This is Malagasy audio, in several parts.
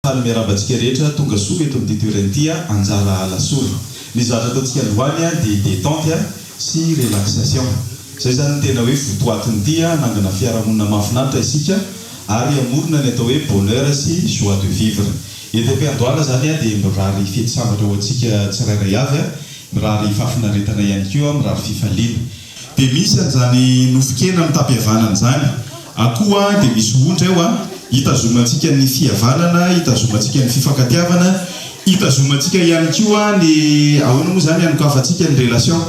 Faly miarahaba antsika rehetra tonga soa eto amin'ity toerana ity Anjara Alasora. Ny zavatra ataontsika androany dia détente sy relaxation. Izay izany no tena hoe votoatin'ity, hanangana fiarahamonina mahafinaritra isika ary hamorona ny atao hoe bonheur sy joie de vivre. Eto am-piandohana izany dia mirary fety sambatra ho antsika tsirairay avy, mirary fahafinaretana ihany koa, mirary fifaliana. Dia misy an'izany nofon-kena mitam-pihavanana izany. Akoho a, dia misy ondry ao a, hitazomantsika ny fihavanana, hitazomantsika ny fifankatiavana, hitazomantsika ihany koa ny, ahoana moa izany, hanokafantsika ny relation.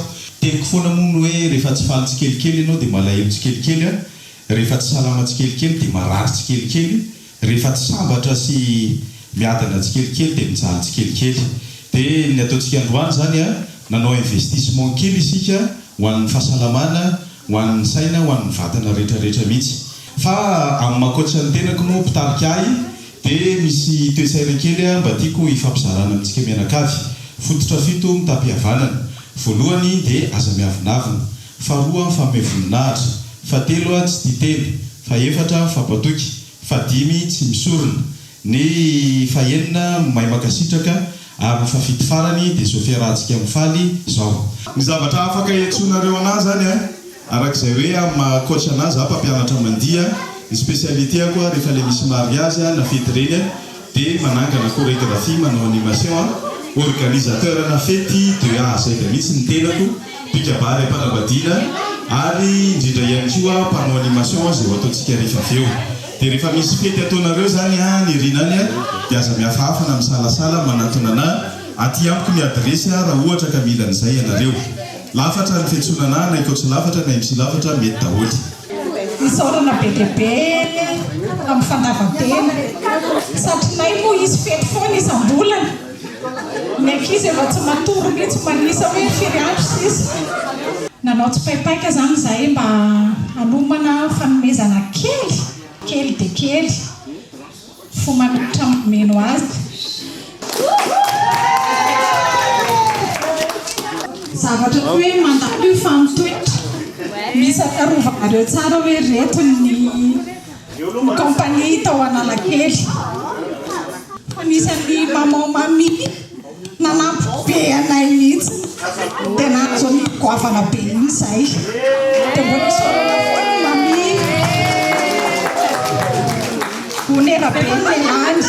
Teniko foana moa ny hoe rehefa tsy faly tsikelikely ianao dia malahelo tsikelikely a, rehefa tsy salama tsikelikely dia marary tsikelikely, Rehefa tsy sambatra sy miadana tsikelikely dia mijaly tsikelikely. Dia ny ataontsika androany izany an, nanao investissement kely isika ho an'ny fahasalamana, ho an'ny saina, ho an'ny vatana rehetra rehetra mihitsy. Fa amin'ny maha coach ny tenako moa mpitarika ahy dia misy toe-tsaina kely mba tiako hifampizarana amintsika mianakavy. Fototra fito mitam-pihavanana. Voalohany dia aza miavonavona. Faharoa mifanome voninahitra. Fahatelo tsy tia tena. Fahefatra mifampatoky. Fahadimy tsy misorona. Ny fahenina mahay mankasitraka ary ny fahafito farany dia izao fiarahantsika mifaly izao. Ny zavatra afaka iantsoanareo anah zany an, arak'izay hoe amin'ny maha coach anah za mpampianatra mandihy an, ny spécialité-ako an rehefa le misy mariage na fety ireny an dia manangana chorégraphie manao animation an, organisateur ana fety de A à Z mihitsy ny tenako, mpikabary am-panambadiana ary indrindra ihany koa mpanao animation izay ho ataontsika rehefa avy eo. Dia rehefa misy fety ataonareo izany any aoriana any dia aza mihafahafa na misalasala manantona anà, aty amiko ny adiresy raha ohatra ka mila an'izay ianareo. Lafatra ny fiantsoana anà na i Coach Lafatra na MC Lafatra mety daholo. Isaorana be dia be amin'ny fandavan-tena. Satrinay moa hisy fety foana isam-bolana. Ny ankizy efa tsy matory mihitsy manisa hoe firy andro sisa. Nanao tsipaipaika izany izahay mba hanomana fanomezana kely, kely dia kely. Fo manolotra mameno azy. Zavatra toa hoe mandalo io fa mitoetra. Misy atarovanareo tsara hoe reto ny compagnie tao Analakely. Fa nisy an'i maman Mamie nanampy be anay mihitsy. Dia nahazo an'iny goavana be iny izahay. Dia mbola isaorana foana i Mamie. Onera be ny lany.